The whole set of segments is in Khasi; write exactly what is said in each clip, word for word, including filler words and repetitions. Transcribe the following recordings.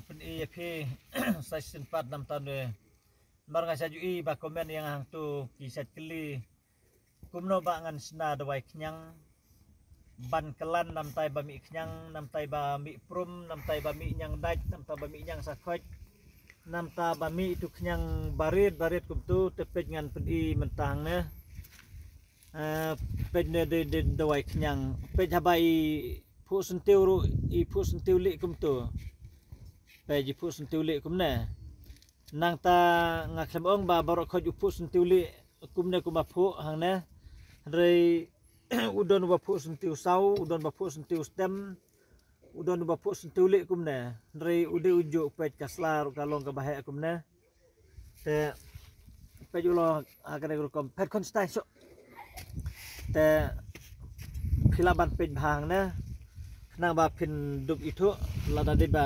Pyn-i ïa phi sa shisien pat namar tang de. Namar nga sa ju i ba comment ïa nga hangto ki sa kylli kumno ba ngan shna dawai khñiang ban klan namar ba mih khñiang, namar ba mih prum, namar ba mih ñiang dait, namar ba mih ñiang sakhoit, namar ba mih tu khñiang barit barit kumto. Te peit ngan pyn-i mynta hangne. Eh, peit ne de, de dawai khñiang. Peit haba i phuh syntiew ruh, i phuh syntiew lieh kumto. Peit i phuh syntiew lieh kumne. Nangta nga khlem ong ba baroh khoit u phuh syntiew lieh kumne kumba phuh hangne. Hynrei u don uba phuh syntiew saw, u don uba phuh syntiew stem, u don uba phuh syntiew lieh kumne. Hynrei u dei u juh. Peit ka sla ruh ka long kaba heh kumne. Te peit u long ha kane ka rukom. Peit khun stai suk. Te phi lah ban peit bha hangne. Khnang ba phin dup ithuh, lada dei ba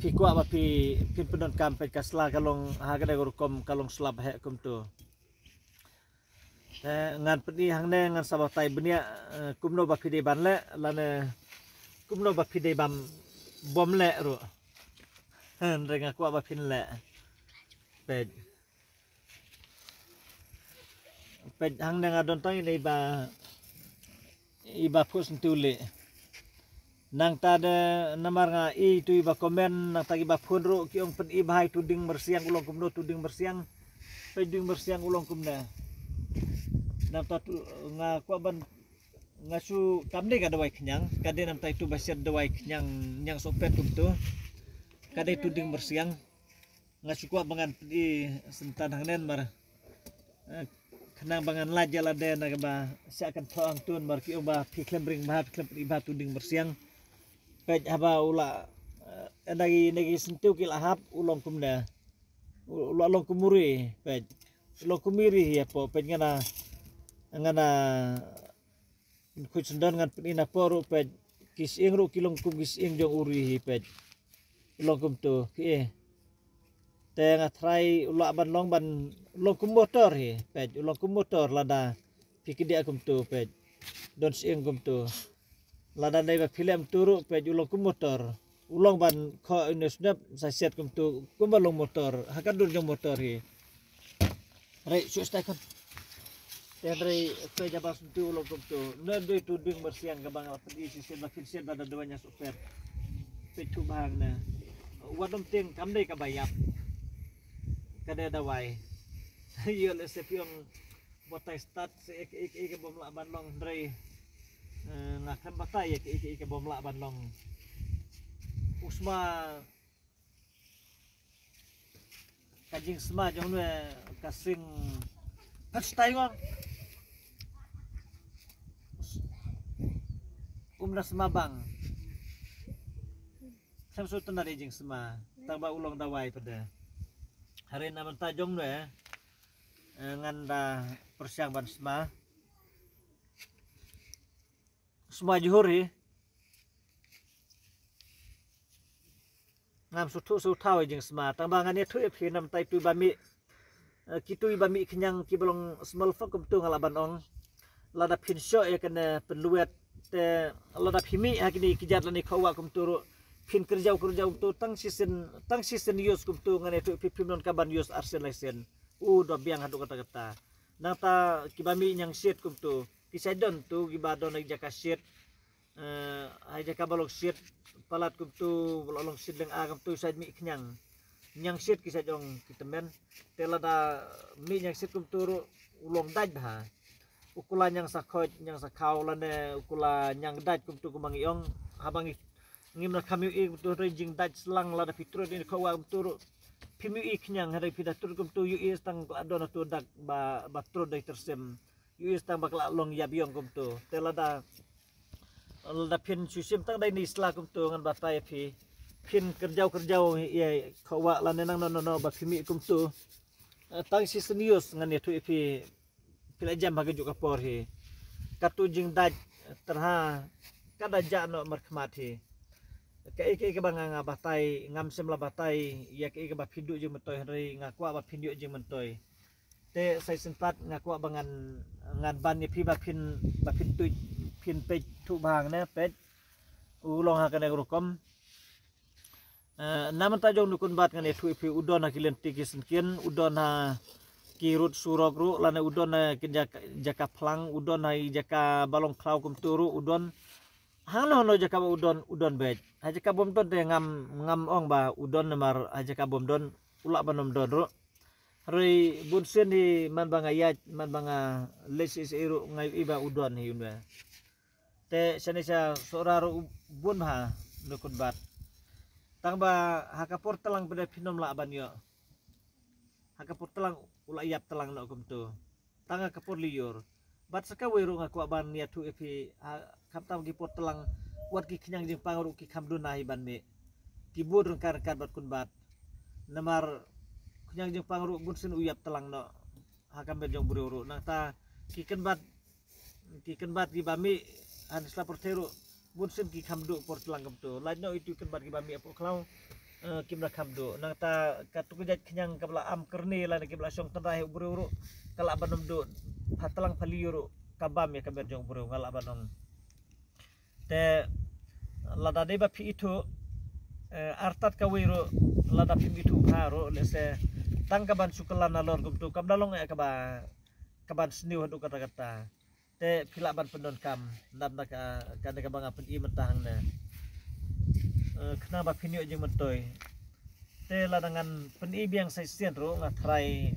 phi kwah ba phi, phin pyndonkam. Peit ka sla ka long ha kane ka rukom, ka long sla ba heh kumto. Te ngan pyn-i hangne, ngan sa batai bniah, eh, kumno ba phi dei ban leh lane kumno ba phi dei bam bym leh ruh. Hynrei nga kwah ba phin leh. Peit. Peit hangne nga don tang ine iba, iba phuh syntiew lieh. Nangta de namar nga i tu iba comment, nangta iba phone ruh ki ong pyn-i bha i tu dieng myrsiang u long kumno tu dieng myrsiang. Peit dieng myrsiang u long kumne. Nangta tu nga kwah ban, nga shu kam dei ka dawai khñiang, ka dei namar i tu ba shet dawai khñiang, ñiang sohpet kumto. Ka dei tu dieng myrsiang. Nga shu kwah ba ngan pyn-i syntan hangne namar, eh, khnang ba ngan lait ïa lade na kaba shah kynthoh hangto namar ki ong ba phi khlem ring bha, phi khlem pyn-i bha tu dieng myrsiang. Peit haba u la, eh, ynda ki, ynda ki syntiew ki la hap u long kumne. U, u la long kum u ri, peit. U long kum u ri hi hapoh, peit ngana, ngana Khuid syndon ngan pyn-i napoh ruh peit. Ki sying ruh ki long kum ki sying jong u ri hi peit. U long kumto, phi eh. Te nga tharai u lah ban long ban, u long kum motor hi peit. U long kum motor lada phi kdiah kumto peit. Don sying kumto. Lada dei ba phi leh kumto ruh peit, u long kum motor. U long ban khoh ine u snem sa shet kumto, kumba long motor. Ha ka dur jong motor hi. Hynrei shu stai khun. Te hynrei peit haba syntu u long kumto. Ngan dei tu dieng myrsiang kaba nga la pyn-i shisien ba phin shet ba da dawai ñiang sohpet. Peit tu bang na. Wat ym tieng kam dei kaba ïap. Ka dei dawai. Ïoh lehse phi ong batai stad se ïa kiei kiei kaba ym lah ban long hynrei, eh, nga khlem batai ïa kiei kiei kaba ym lah ban long. U sma Ka jingsma jong nwe ka sing. Pat stai ngong. Um da sma bang. Sam su tena de jingsma. Tang ba u long dawai pat de. Hynrei na mynta jong nwe, eh, ngan da pyrshang ban sma. Sma jhur hi. Ngam sngewthuh sngewthaw ïa jingsma. Tang ba ngan ïathuh ïa phi namar tu ba mih, eh, kitu ba mih khñiang kiba long small folk kumtu nga lah ban ong. Lada phin shoh ïa kane pynlwet te lada phi mih ha kine ki jait lane khohwah kumtu ruh phin kyrjaw kyrjaw kumtu tang shisien, tang shisien use kumtu ngan ïathuh ïa phi phim donkam ban use arsien laisien. U da biang haduh katta katta. Nangta kiba mih ñiang shit kumtu. Ki sa don tu kiba don ha jaka shit. Eh, ha jaka ba long shit palat kumtu, ba long shit leng a kumtu sa mih khñiang. Ñiang shit ki sa jong ki tymmen. Te lada mih ñiang shit kumtu ruh u long dait bha. U kula ñiang sa khoit, ñiang sa khaw lane u kula ñiang dait kumtu kumba ngi ong. Haba ngi ngim na kham ïohi kumtu hynrei jingdait slang lada phi trud ïa i khohwah kumtu ruh. Phim ïohi khñiang hynrei phi da trud kumtu ïohi tang ka la don ha tu dak ba, ba trud dei tyrsem. Ïohi tang ba ka la long ïap ïong kumtu. Te lada, lada phin shu shim tang dei ni sla kumtu ngan batai phi. Phin kyrjaw kyrjaw ïa i khohwah lane nang no no no ba phi mih kumtu. Eh, tang shisien use ngan ïathuh ïa phi. Phi la jem ha kajuh ka por hi. Katu jingdait tyrha ka da jah noh markhmat hi. Kaei kaei kaba nga nga batai, ngam shym la batai ïa kaei kaba phi duh jingmyntoi hynrei nga kwah ba phin ïoh jingmyntoi. Te sa shisien pat nga kwah ba ngan, ngan ban ïa phi ba phin, ba phin tuid, phin peit thuh bha hangne peit. U long ha kane ka rukom. Eh, na mynta jong nukun bat ngan ïathuh ïa phi u don ha ki lynti ki syngkien, u don ha ki rud surok ruh, lane u don ha ki jaka, jaka phlang, u don ha i jaka ba long khlaw kumtu ruh, u don hangno hangno jaka ba u don, u don beit. Ha jaka bym don te ngam, ngam ong ba u don namar ha jaka bym don u lah ban ym don ruh. Hynrei bun sien hi man ba nga ïaid, man ba nga leit shisha ruh nga ïohi ba u don hi une. Te shane sha Sohra ruh u bun bha nukun bat. Tang ba ha ka por tlang pat de phin ym lah ban ïoh. Ha ka por tlang u la ïap tlang noh kumtu. Tang ha ka por lyiur. Bad sa kawei ruh nga kwah ban ïathuh ïa phi, ha, khamtam ki por tlang, wat ki khñiang jingpang ruh ki kham duna hi ban mih. Ki bud ryngkat ryngkat bad kun bat. Namar khñiang jingpang ruh bun sien u ïap tlang noh ha ka met jong briew ruh. Nangta ki kynbat, ki kynbat kiba mih ha sla pyrthei ruh bun sien ki kham duh por tlang kumtu. Lait noh itu kynbat kiba mih hapoh khlaw, eh, kim da kham duh. Nangta katu ka jait khñiang kaba la am kyrni lane kiba la shong tynrai ha u briew ruh ka lah ban ym duh. Pha tlang pha lyiur ruh ka bam ïa ka met jong u briew, nga lah ban ong. Te lada dei ba phi ithuh, eh, artat kawei ruh, lada phim ithuh bha ruh, lehse tang ka ban shu kylla nalor kumtu, kam da long eh kaba, ka ban sniew haduh katta katta. Te phi lah ban pyndonkam, nap na ka, kane kaba nga pyni mynta hangne. Eh, khnang ba phin ïoh jingmyntoi. Te lada ngan pyni biang sa shisien ruh nga tharai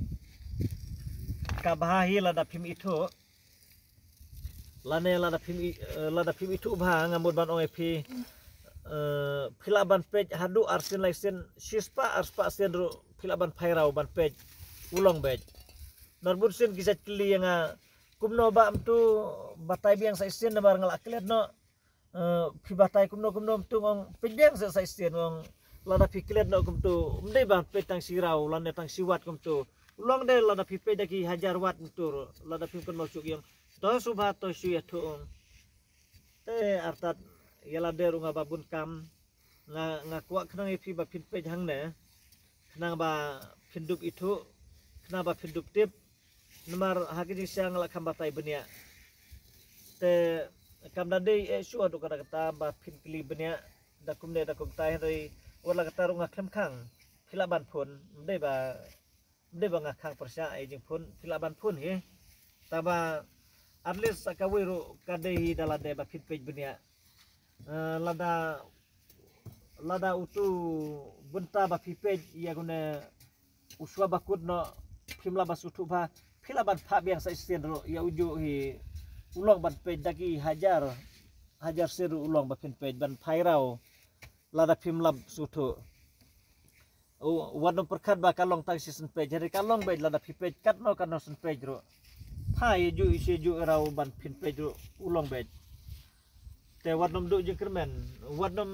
ka bha hi lada phim ithuh. Lane lada phim i, eh, lada phim ithuh bha nga mut ban ong ïa phi, eh, phi lah ban peit haduh ar sien lai sien, shispah ar spah sien ruh phi lah ban phairaw ban peit u long beit. Nar bun sien ki jait kylli ïa nga kumno ba mynta batai biang sa shisien namar nga la klet noh. Eh, phi batai kumno kumno mynta ong peit biang sa shisien ong lada phi klet noh kumta. Ym dei ba peit tang shi raw lane tang shi wat kumta. U long de lada phi peit da ki hajar wat mynta ruh lada phim kynmaw shuh ki ong to shu bha to shu ïathuh ong. Te artat ïa lade ruh nga ba bun kam. Nga, nga kwah khnang ïa phi ba phin peit hangne. Khnang ba phin dup ithuh, khnang ba phin dup tip. Namar ha ka jingshisha nga la kham batai bniah. Te kam da dei eh shuh haduh katta katta ba phin kylli bniah da kumne da kumtai, hynrei wat la katta ruh nga khlem khang. Phi lah ban phone, ym dei ba, ym dei ba nga khang pyrshah ai jingphone, phi lah ban phone hi. Tangba at least sa kawei ruh ka dei hi da lade ba phin peit bniah. Eh, lada, lada utu bynta ba phi peit ïa kane u shuwa ba kut noh phim lah ba sngewthuh bha, phi lah ban phah biang sa shisien ruh ïa ujuh hi u long ban peit da ki hajar, hajar sien ruh u long ba phin peit ban phairaw lada phim lah sngewthuh. U, wat nym pyrkhat ba ka long tang shi sien peit, hynrei ka long beit lada phi peit katno katno sien peit ruh. Pha ïa juh ïa shi juh raw ban phin peit ruh u long beit. Te wat nym duh jingkyrmen, wat nym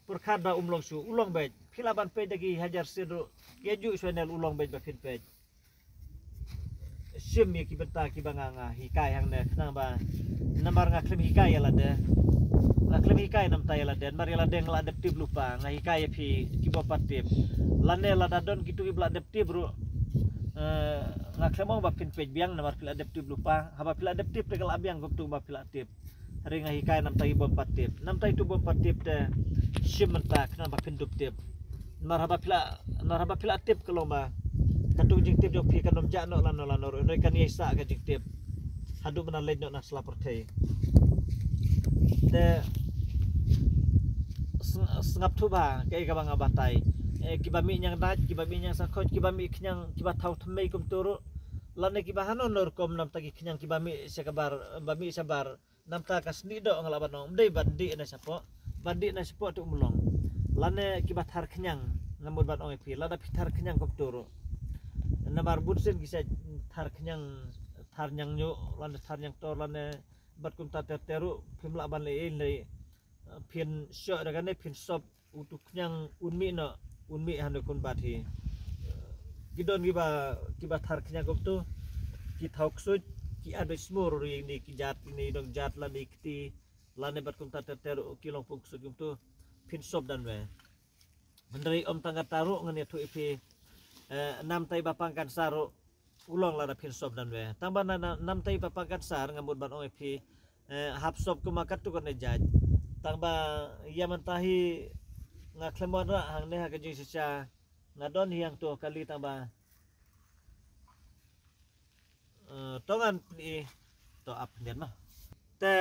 pyrkhat ba um long shuh, u long beit. Phi lah ban peit da ki hajar sien ruh, ïa juh shuwa nel u long beit ba phin peit. Shim ïa ki bynta kiba nga, nga hikai hangne khnang ba namar nga khlem hikai ïa lade. Nga khlem hikai namta ïa lade, namar ïa lade nga la dep tip lypa, nga hikai ïa phi kiba pat tip. Lane lada don kitu kiba la dep tip ruh. Eh, nga khlem ong ba phin peit biang namar phi la dep tip lypa, haba phi la dep tip te ka la biang kumtu ba phi la tip. Hynrei nga hikai namta i bym pat tip. Namta itu bym pat tip te shim mynta khnang ba phin dup tip. Namar haba phi la, namar haba phi la tip ka long ba katu jingtip jong phi kan ym jah noh lano lano ruh. Hynrei kan ïai sah ka jingtip. Haduh ba nang leit noh na sla pyrthei. Te sng-, sngap thuh bha kaei kaba nga batai. Eh, kiba mih ñiangdait, kiba mih ñiangsangkhot, kiba mih khñiang, kiba thaw thymmei kumtu ruh. Lane kiba hano hano rukom namta ki khñiang kiba mih sha kabar, ba mih shabar. Namta ka snieh doh nga lah ban ong, ym dei ban dih na shapoh. Ban dih na shapoh te um long. Lane kiba thar khñiang, nga mut ban ong ïa phi, lada phi thar khñiang kumtu ruh. Namar bun sien ki sa thar khñiang, thar ñiangñiuh, lane thar ñiangtor, lane bad kumta ter ter ruh, phim lah ban leh ei leh. Phin shoh da kane phin sop. Utu khñiang un mih noh, un mih hano kun bat hi. Ki don kiba, kiba thar khñiang kumtu, ki thaw ksuid, ki add beit smur ïa kine ki jat, kine dong jat lane kti, lane bad kumta ter ter ki long pung ksuid kumtu, phin sop dan we. Hynrei ym tang kata ruh ngan ïathuh ïa phi, eh, namtai ba pang kansar ruh, u long lada phin sop dan we. Tang ba na, na, namtai ba pang kansar nga mut ban ong ïa phi, eh, hap sop kumba katu kane jait. Tang ba ïa mynta hi Nga khlem wan ra hangne ha ka jingshisha. Nga don hi hangto kali tang ba. Eh, to ngan plie. To ap khyndiat ma. Te,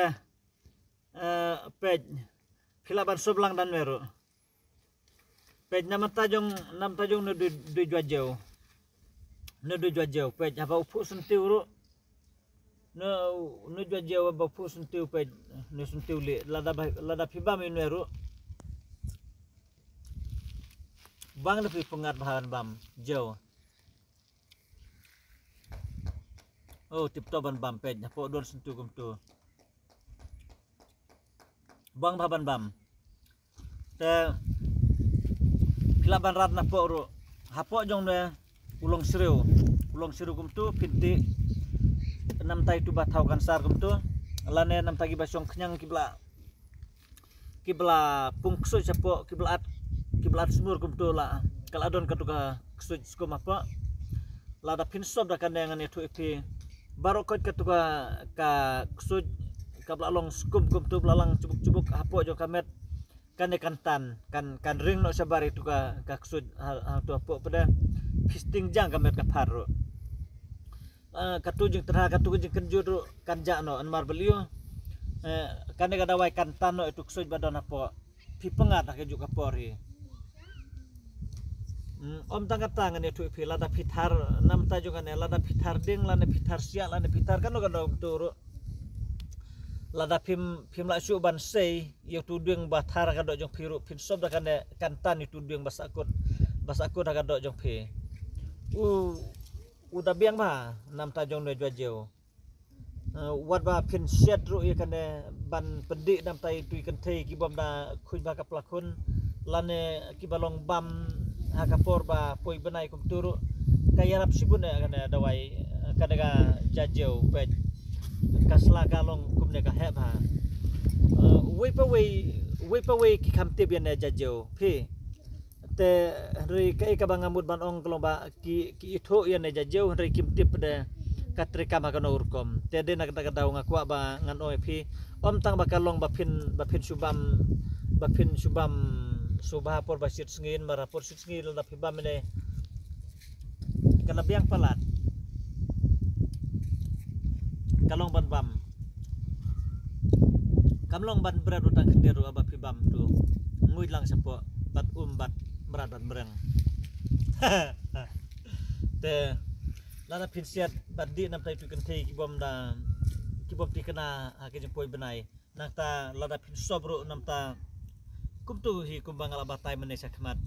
eh, peit. Phi lah ban sop lang da une ruh. Peit namar ta jong, namar ta jong une u dui, dui jua jew. Une u dui jua jew. Peit haba u phuh syntiew ruh. Une, une u jua jew haba u phuh syntiew peit. Une syntiew lieh. Lada ba, lada phi bam ïa une ruh. Bang da phi pyngngad bha ban bam jew. Oh, tip top ban bam peit. Hapoh don syntiew kumto. Bang bha ban bam. Te phi lah ban rat napoh ruh. Hapoh jong une u long syriew. U long syriew kumto phin tih. Namar ta itu ba thaw kansar kumto. Lane namar ta kiba shong khñiang kiba la, kiba la pung ksuid shapoh, kiba la at, kiba la at smur kumto la. Ka la don katu ka ksuid skum hapoh. Lada phin sop da kane ngan ïathuh ïa phi. Baroh khoit katu ka, ka ksuid kaba la long skum kumto ba la lang chubuk chubuk hapoh jong ka met. Kane kan tan, kan, kan ring noh shabar itu ka, ka ksuid ha, ha tu hapoh pat de. Phi sting jang ka met ka phar ruh. Ah, katu jingtyrha, katu ka jingkynjut ruh kan jah noh, namar balei? Eh, kane ka dawai kan tan noh itu ksuid ba don hapoh. Phi pyngngad ha kajuh ka por hi. Hmm, ym tang kata ngan ïathuh ïa phi lada phi thar namar ta jong kane, lada phi thar ding, lane phi thar siah, lane phi thar kano kano kumto ruh. Lada phim, phim lah shuh ban sei ïa utu u dieng ba thar ha ka doh jong phi ruh, phin sop da kane kan tan ïa utu u dieng ba sahkut, ba sahkut ha ka doh jong phi. U, u da biang bha namar ta jong une u jua jew. Eh, wat ba phin siat ruh ïa kane ban pyndih namar ta itu i kynthei ki bym da khuid bha ka plakhun. Lane kiba long bam ha ka por ba poi bnai kumto ruh. Ka ïarap shibun ïa kane dawai, eh, kane ka jua jew peit. Ka sla ka long kumne ka heh bha. Eh, wei pa wei, wei pa wei ki kham tip ïa une u jua jew. Phi. Te hynrei kaei kaba nga mut ban ong ka long ba ki, ki ithuh ïa une u jua jew hynrei kim tip de ka trei kam ha kano rukom. Te dei na kata ka daw nga kwah ba ngan ong ïa phi. Ym tang ba ka long ba phin, ba phin shu bam, ba phin shu bam shuh bha ha por ba shit sngi, namar ha por shit sngi lada phi bam une ka la biang palat. Ka long ban bam. Kam long ban bret ruh tang khyndiat ruh haba phi bam tu. Nguid lang shapoh bad um bad mrad bad mreng. Te lada phin siat bad dih namar ta itu i kynthei ki bym da, ki bym thikna ha ka jingpoi bnai. Nangta lada phin sop ruh namar ta kumto hi kumba nga la batai mynne sha khmat.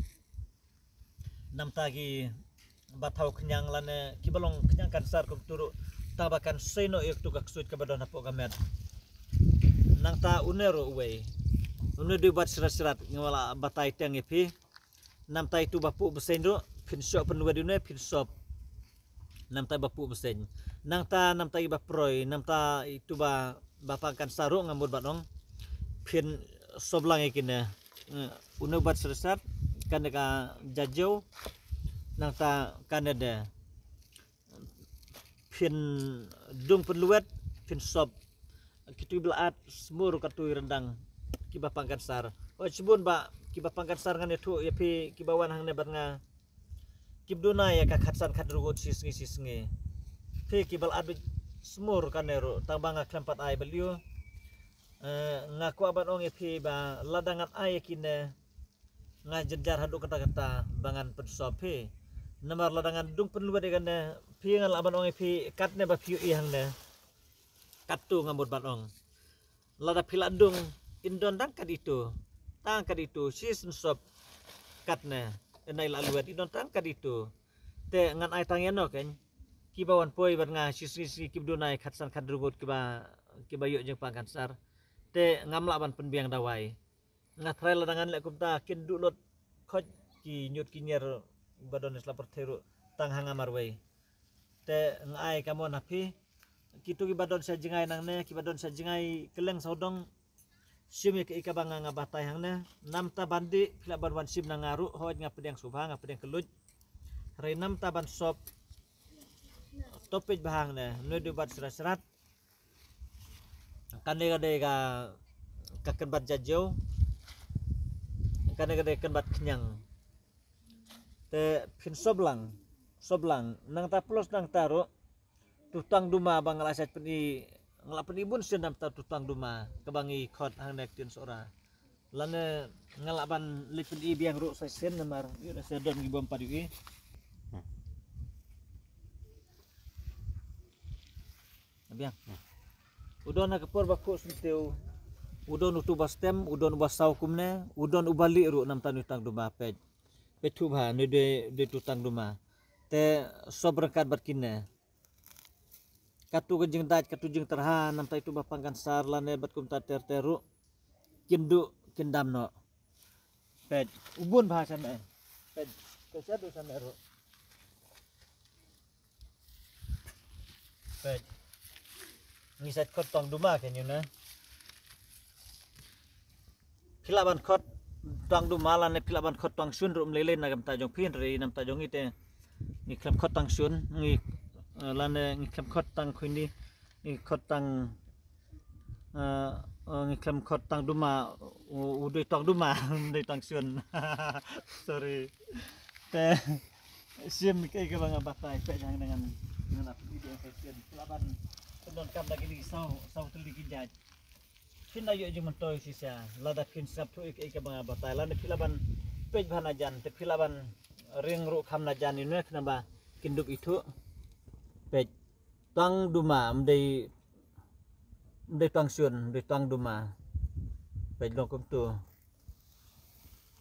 Namar ta kiba thaw khñiang lane kiba long khñiang kansar kumto ruh, tang ba kan sei noh ïa katu ka ksuid kaba don hapoh ka met. Nangta une ruh uwei, une u dui bat shrat shrat nga la batai teng ïa phi. Namar ta itu ba puh bseiñ ruh phin shoh pynwet ïa une phin sop. Namar ta ba puh bseiñ. Nangta namar ta kiba proi, namar ta itu ba, ba pang kansar ruh nga mut ban ong. Phin sop lang ïa kine. Eh, une u bat shrat shrat, kane ka jua jew. Nangta kane de. Phin dung pynlwet, phin sop. Kitu kiba la at smur katu i ryndang kiba pang kansar. Hooid shibun ba kiba pang kansar ngan ïathuh ïa phi kiba wan hangne bad nga. Kim duna ïa ka khatsan khathynriew ngut shi sngi shi sngi. Phi kiba la at beit smur kane ruh tang ba nga khlem pat ai balei. Eh, nga kwah ban ong ïa phi ba lada ngan ai ïa kine nga jynjar haduh katta katta ba ngan pynsop phi. Namar lada ngan dung pynlwet ïa kane phi ngan lah ban ong ïa phi katne ba phi ïohi hangne. Katto nga mut ban ong. Lada phi la dung, in don tang kat itu. Tang kat itu, shi sop katne. Ynda i la lwet, in don tang kat itu. Te ngan ai tang ïa no kein. Kiba wan poi bad nga shi sngi shi sngi kiba duna ïa khatsan khathynriew ngut kiba, kiba ïoh jingpang kansar. Te ngam lah ban pynbiang dawai. Nga tharai lada ngan leh kumta kin duh lut khoit ki ñiut ki ñier ba don sha la pyrthei ruh tang ha nga marwei. Te nga ai ka mon ha phi. Kitu kiba don sha jngai nangne, kiba don sha jngai kylleng sawdong. Shim ïa kaei kaba nga nga batai hangne. Namar ta ban dih, phi lah ban wan shim na nga ruh, hooid nga pdiang sngewbha, nga pdiang kylluid. Hynrei namar ta ban sop. To peit bha hangne, une u dui bat shrat shrat. Kane ka dei ka, ka kynbat jua jew. Kane ka dei kan bat khñiang. Te phin sop lang, sop lang. Nangta plus nangta ruh tu tang duma ba nga la sait pyni, nga la pyni bun sien namta tu tang duma kaba ngi khot hangne ktien Sohra. Lane nga la ban leit pyni biang ruh sa sien namar ïoh na sa don ngi bom pat ïohi. Biang. U don ha ka por ba khuh syntiew. U don utu ba stem, u don uba saw kumne, u don uba lieh ruh namta nu tang duma peit. Peit tu ba nu dei dei tu tang duma. Te sop ryngkat bad kine. Katu ka jingdait, katu jingtyrha, namta itu ba pang kansar lane bad kumta ter ter ruh. Kin duh, kin dam noh. Peit, u bun bha sane. Peit, ka sha duh sane ruh. Peit. Ngi sait khot tang duma ke nyu na. Phi lah ban khot tang duma lane phi lah ban khot tang shun ruh mlei lei na ka bynta jong phi hynrei na bynta jong ngi te ngi khlem khot tang shun, ngi, eh, lane ngi khlem khot tang khwini, ngi khot tang, eh, eh, ngi khlem khot tang duma, u, u dei tang duma, u dei tang shun. Sorry. Te shim kaei kaba nga batai peit hangne ngan, ngan ap video session. Phi lah ban pyndonkam da kine ki saw, saw tylli ki jait. Phin da ïoh jingmyntoi shisha lada phin sngap thuh ïa kaei kaba nga batai lane phi lah ban peit bha na jan te phi lah ban ring ruh kham na jan ïa une khnang ba kin dup ithuh. Peit tang duma, ym dei, ym dei tang shun, ym dei tang duma. Peit long kumtu.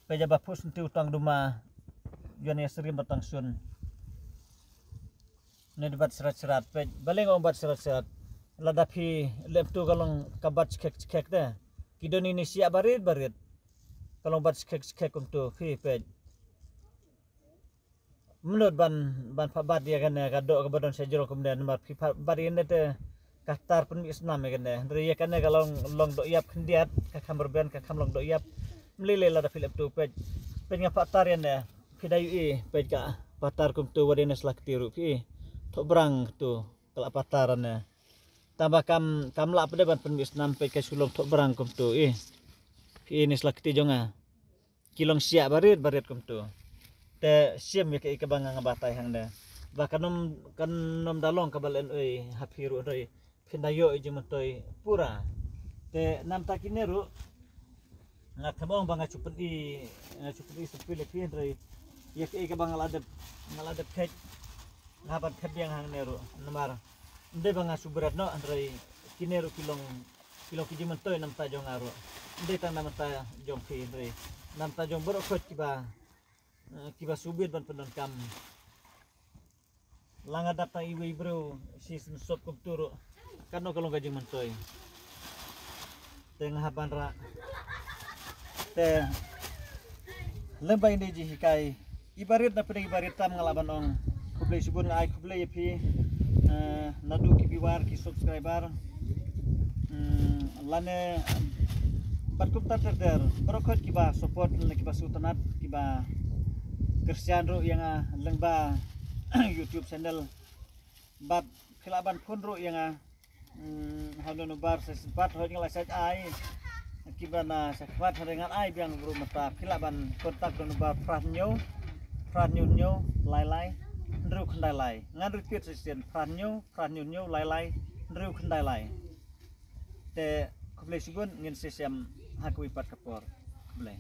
Peit jaba phuh syntiew tang duma. Ïa ne srim ba tang shun. Ne di bat srat srat peit. Baleng ong bat srat srat. Lada phi lem tu ka long ka bat chkek chkek te. Ki don ini siah barit barit. Ka long bat chkek chkek kumtu phi peit. Mnut ban, ban pha bat ïa kane ka doh kaba don sha jrong kumne namar phi pha bat ïa kane te ka tar pynmih snam ïa kane. Hynrei ïa kane ka long, long doh ïap khyndiat, ka kham rben, ka kham long doh ïap. Mlei lei lada phi lep tu peit. Peit nga pha tar ïa kane. Phi da ïohi peit ka pha tar kumtu wat ïa kane sla kti ruh phi. Thoh brang tu ka la pha tar ïa kane. Tang ba kam, kam lah pdei ban pynmih snam peit ka shu long thoh brang kumtu ï. Phi ïa kane sla kti jong nga. Ki long siah barit barit kumtu. Te shim ïa kaei kaba nga nga batai hangne. Ba kan ym, kan ym da long kaba lehnohei ha phi ruh hynrei phin da ïoh ïa jingmyntoi pura. Te namta kine ruh nga khlem ong ba nga shu pyni, nga shu pyni syrpil ïa phi hynrei ïa kaei kaba nga la dep, nga la dep kheit. Nga ban khet biang hangne ruh namar ym dei ba nga shu bret noh hynrei kine ruh ki long, ki long ki jingmyntoi namta jong nga ruh. Ym dei tang namta jong phi hynrei namta jong baroh khoit kiba, eh, kiba shu bit ban pyndonkam. La nga dap tang iwei i briew shi sop kumtu ruh. Katno ka long ka jingmyntoi. Te nga hap ban rah. Te lem ba ine jinghikai. I barit na pdeng i barit tam nga lah ban ong. Khublei shibun nga ai khublei ïa phi. Eh, naduh ki viewer ki subscriber. Hmm, lane bad kumta ter ter. Baroh khoit kiba support lane kiba sngewtynnat kiba kyrshan ruh ïa nga lyngba YouTube channel. Bad phi lah ban phone ruh ïa nga. Hmm, ha u number sa sympat hoi nga la sait ai. Kiba na sa khmat hoi ngan ai biang ruh mynta phi lah ban contact u number phra hynñiew, phra hynñiew hynñiew, lai lai, hynriew khyndai lai. Ngan repeat sa shisien phra hynñiew, phra hynñiew hynñiew, lai lai, hynriew khyndai lai. Te khublei shibun ngin sa ïashem ha kawei pat ka por. Khublei.